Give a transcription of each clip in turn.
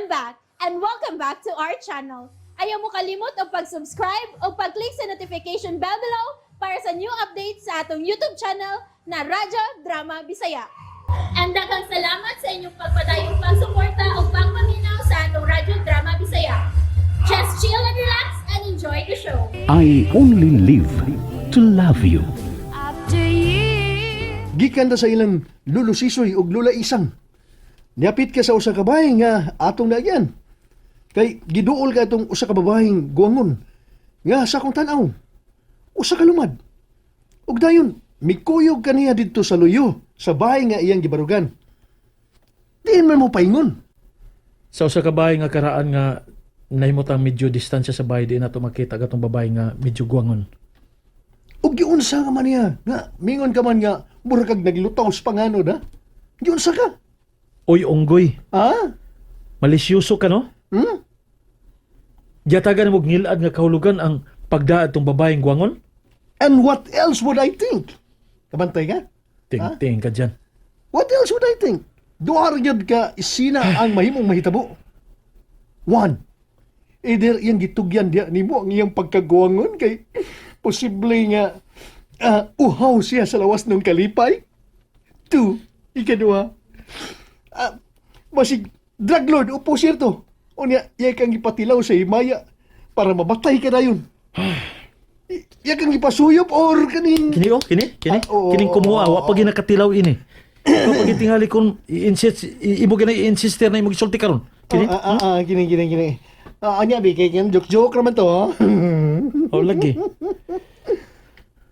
I'm back and welcome back to our channel. Ayaw mo kalimot og pag-subscribe o pag-click sa notification bell below para sa new updates sa atong YouTube channel na Radyo Drama Bisaya. And daghang salamat sa inyong pagpadayong pagsuporta o pagpaminaw sa atong Radyo Drama Bisaya. Just chill and relax and enjoy the show. I only live to love you. After years. Gikan ta sa ilang Lulo Sisoy ug Lula Isang. Niapit ka sa usa ka bahay nga atong naagyan. Kay giduol ka itong usa ka babaeng guwangon nga sa akong tan-aw. Usa ka lumad. Ug dayon mikuyog kaniya didto sa luyo sa bahay nga iyang gibarugan. Diin man mo paingon. Sa usa ka bahay nga karaan nga nahimutang medyo distansya sa bahay, di nato makita katong babae nga medyo guwangon. Ug giunsa ka man niya nga mingon ka man nga mura kag naglutaw sa panganod, ha? Giunsa ka? Oy, unggoy, Ha? malisyoso ka, no? Hmm? Giyatagan mo og ngilad nga kahulugan ang pagdaad tong babaeng guwangon? And what else would I think? Kabantay ka? Ting-ting ka dyan. What else would I think? Duha ra gyud ka isina ang mahimong mahitabo. One, either iyang gitugyan diya nimo ang iyang pagkaguwangon kay posible nga uhaw siya sa lawas ng kalipay. Two, ikaduha, basig drug lord o pusirto. Unya, iya kang gipatilaw sa himaya para mabatay ka dayon. Iya kang gipasuyop or kaning Kini oh, kini, kini. Ah, oo, Kining kumuha, oo, wa pa ginakatilaw ini. Wa pa gitingali kung i-insist, imo gina i-insister na imo gisulti karon. Kini? Oh, kini, kini, kini. Anya, bi, kay kini, joke-joke naman to, oh. Oh, lagi.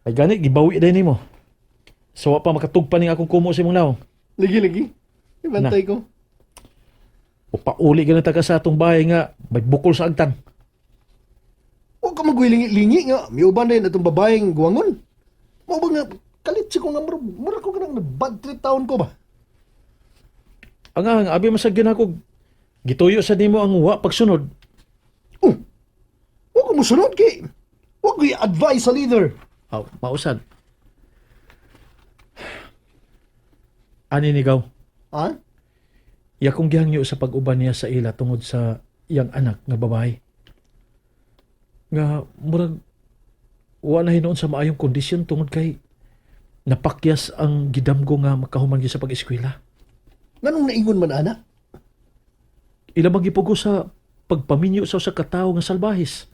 Ay gani gibawi din nimo. So wa pa makatugpa ning akong kumo sa imong nawong. Lagi, lagi. Ibantay ko. O pauli ganita ka sa atong bahay nga may bukol sa agtang. Huwag ka magwilingi-lingi nga. Miuban din atong babaeng guwangon. Mo ba nga, kalit siya ko nga, mura, mura ko ka nang bad trip taon ko ba? Ang abi masagyan ako gituyo sa nimo ang wa pagsunod. Oh, huwag ka musunod kay. Huwag ko i-advise sa leader. Aw, mausad. Ani ni gaw. Ha? Yakong gihangyo sa pag-uban niya sa ila tungod sa iyang anak nga babae. Nga murag wa na hinuon sa maayong kondisyon tungod kay napakyas ang gidamgo nga makahuman gyud sa pag-eskwela. Nganong naingon man, anak? Ila magipugo sa pagpaminyo sa usa ka tawo nga salbahis.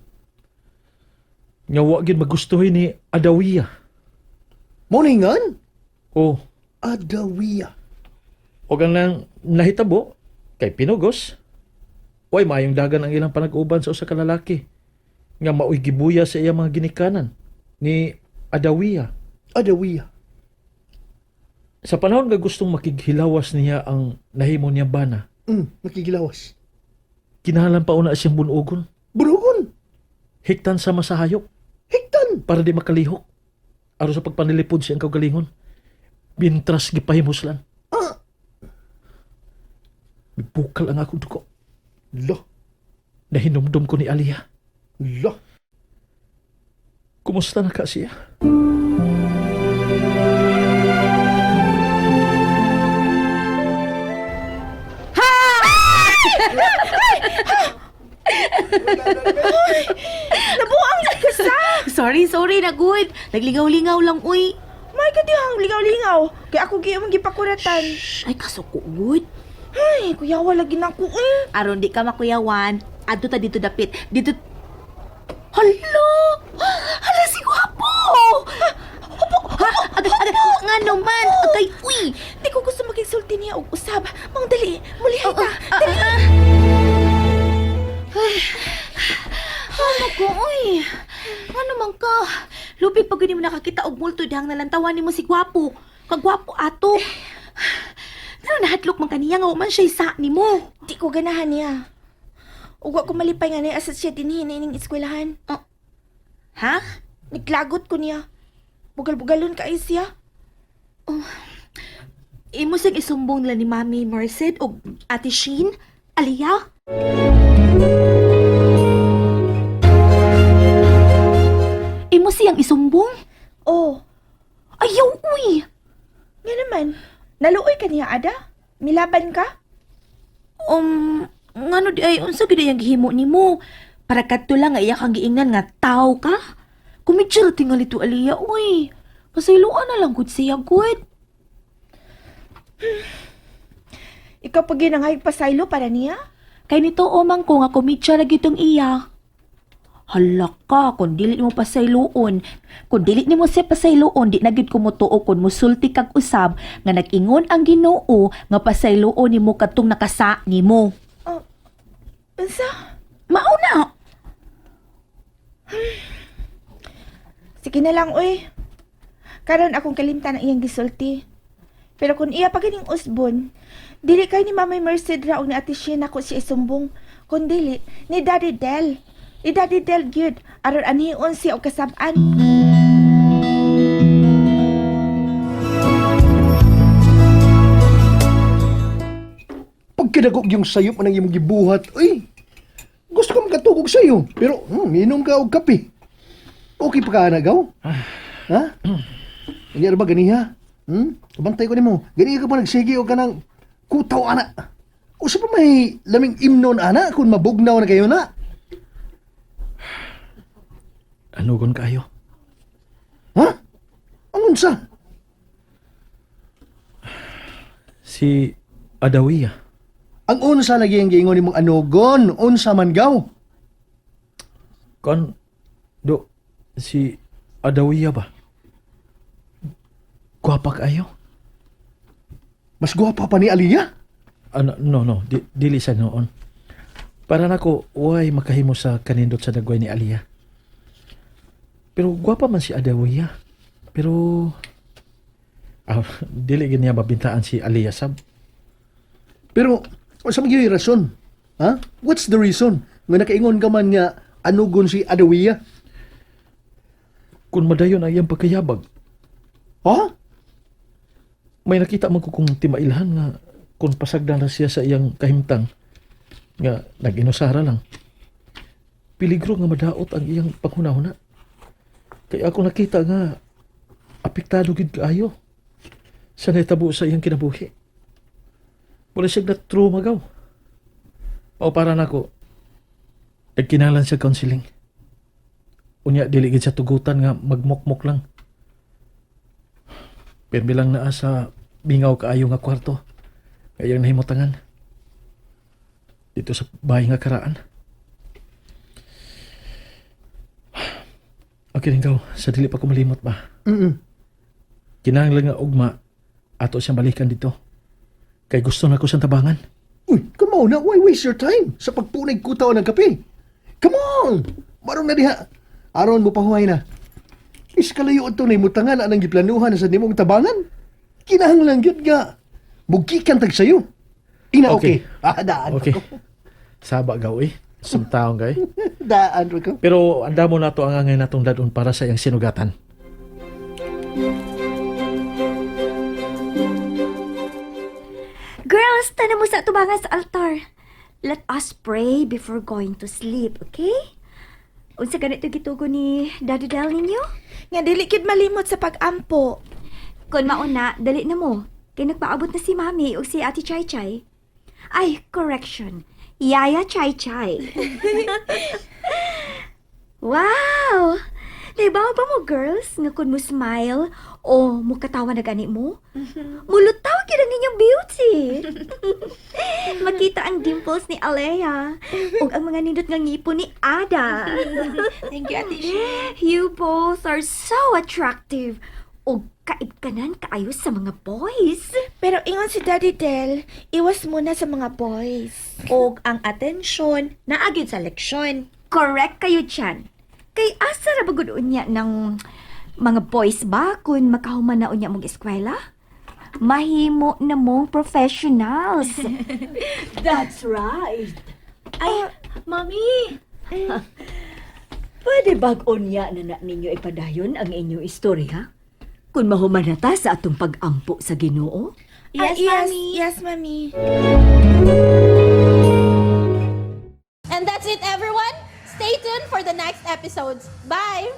Nga wa gyud magustuhin ni Adawiya. Moningan? O Adawiya. og ang nang nahitabo kay Pinugos, way maayong dagan ang ilang panag-uban sa usa ka lalaki nga maoy gibuya sa iyang mga ginikanan ni Adawiya. Adawiya. Sa panahon nga gustong makighilawas niya ang nahimo niya bana, Nakigilawas. kinahanglan pa una siyang bunugon, Burugon. hiktan sa masahayop Hiktan. para di makalihok aron sa pagpanilipod siyang kaugalingon. Mintras gipahimuslan. Ah. Bukal ang akong dugo. Lo. Nahinumdum ko ni Aliyah. Lo. Kumusta na ka siya? Nabuang ka sa! Sorry, sorry na good. Naglingaw-lingaw lang, uy. May kadihang lingaw-lingaw. Kaya ako giyong gipakuratan. Shh, ay kasuko good. Ay, kuyawa lagi na ako eh. Aron di ka makuyawan. Adto ta dito dapit. Dito. Hala! Hala si Gwapo! Ha? Agay, agay, nga naman. Agay, uy. Di ko gusto makigsulti niya og usab. Mang dali, mulihay ta. Dali. Ano ko, uy? Ano man ka? Lupig pag mo nakakita og multo dihang nalantawan nimo si Gwapo. Kagwapo ato. Pero nahadlok man kaniya nga wa man siya isa nimo. Di ko ganahan niya. Ug wa ko malipay nga niya asa siya dinhi na ining eskwelahan. Ha? Naglagot ko niya. Bugal-bugalon kay siya. Imo siyang isumbong nila ni Mami Merced o Ate Sheen? Aliyah? Imo siyang isumbong? Oh, Ayaw, uy! nga naman. Naluoy ka niya, Ada? Milaban ka? Ngano di ay unsa gid ang gihimo nimo? Para kadto lang nga iya kang giingnan nga tao ka? Kumidya ra tingali to Aliyah, uy. Pasayloan na lang gud siya gud. Ikaw pa gyud ang hayag pasaylo para niya? Kay nito omang ko nga kumidya ra gitong iya. Hala ka, kung dili nimo pasayloon, kung dili nimo siya pasayloon, di na gyud ko motuo kung musulti kag usab nga nag-ingon ang Ginoo nga pasayloon nimo kadtong nakasa nimo. Unsa? Mauna. Sige na lang, uy. Karon akong kalimtan ang iyang gisulti. Pero kung iya pa ganing usbon, dili kay ni Mama Merced ra og ni Ate Sheena ko siya isumbong. Kun dili, ni Daddy Del. Ni Daddy Del gyud aron anhion siya og kasab-an. Pagkadagog yung sayop anang imong gibuhat, uy. Gusto ko makatugog sa'yo, pero inom ka og kape. Okay pa ka na, gaw? Ha? Hindi ba ganiha? Hmm? Kabantay ko nimo. Ganiha ka pa nagsige og kanang kutaw ana. Usa pa may laming imnon ana kung mabugnaw na kayo na. Anugon kaayo. Ha? Ang unsa? Si Adawiya. Ang unsa lagi ang giingon nimong anugon, unsa man gaw? Kon do si Adawiya ba? Gwapa kaayo. Mas gwapa pa ni Aliyah? Ano, no, no, dili sa noon. Para nako, way makahimo sa kanindot sa dagway ni Aliyah. Pero gwapa man si Adawiya. Pero dili gid niya mabintaan si Aliyah sab. Pero unsa man gyud rason? Ha? What's the reason? Nga nakaingon ka man nga anugon si Adawiya? Kung madayon ang iyang pagkayabag, Ha? may nakita man ko kung timailhan nga kung pasagdan ra siya sa iyang kahimtang nga nag-inusara lang. Peligro nga madaot ang iyang panghunahuna. Kaya ako nakita nga apektado gid kaayo sa nahitabo sa iyang kinabuhi. Wala siya na trauma gaw. O para nako, nagkinalan siya counseling. Unya dili gid siya tugutan nga magmukmok lang. Pirmi lang naa sa bingaw kaayo nga kwarto. Kaya nahimutangan. Dito sa bahay nga karaan. Okay rin sa dili pa ko malimot ba? Mm. Kinahanglan nga ugma ato siyang balikan dito. Kay gusto na ko siyang tabangan. Uy, come on na, why waste your time sa pagpunay kutaw ng kape? Come on! Marong na diha. Aron mo pahuhay na. Iskalayo ato na imutangan anang giplanuhan sa nimong tabangan. Kinahanglan gyud nga. Mugikan tag sayo. Ina okay. Okay. Ah, daan Okay. ko. Saba gaw eh. Sumtaong kay. Daan ko. Pero anda mo nato ang angay natong dadon para sa iyang sinugatan. Girls, tanan mo sa tubangan sa altar. Let us pray before going to sleep, okay? Unsa ganito gitugo ni Daddy Del ninyo? Nga dili gid malimot sa pag-ampo. Kung mauna, dali na mo. Kay nagpaabot na si Mami o si Ate Chay Chay. Ay, correction. Yaya Chay Chay. Wow! Naibaw ba mo, girls, nga kung mo smile o mukatawa na gani mo? Mulutaw gyud ang inyong beauty. Makita ang dimples ni Alea ug ang mga nindot nga ngipon ni Ada. Thank you, Ate Sheena. You both are so attractive. Ug kaibkanan kaayo sa mga boys. Pero ingon si Daddy Del, iwas muna sa mga boys. Og ang atensyon naagid sa leksyon. Correct kayo dyan. Kay asa ra ba gud unya ng mga boys ba kung makahuman na unya mong eskwela? Mahimo na mong professionals. That's right. Ay, Mami! Pwede bag unya na na ninyo ipadayon ang inyong istorya? Kung mahuman na ta sa atong pag-ampo sa Ginoo? Yes, yes, yes, Mami. And that's it, everyone. Stay tuned for the next episodes. Bye!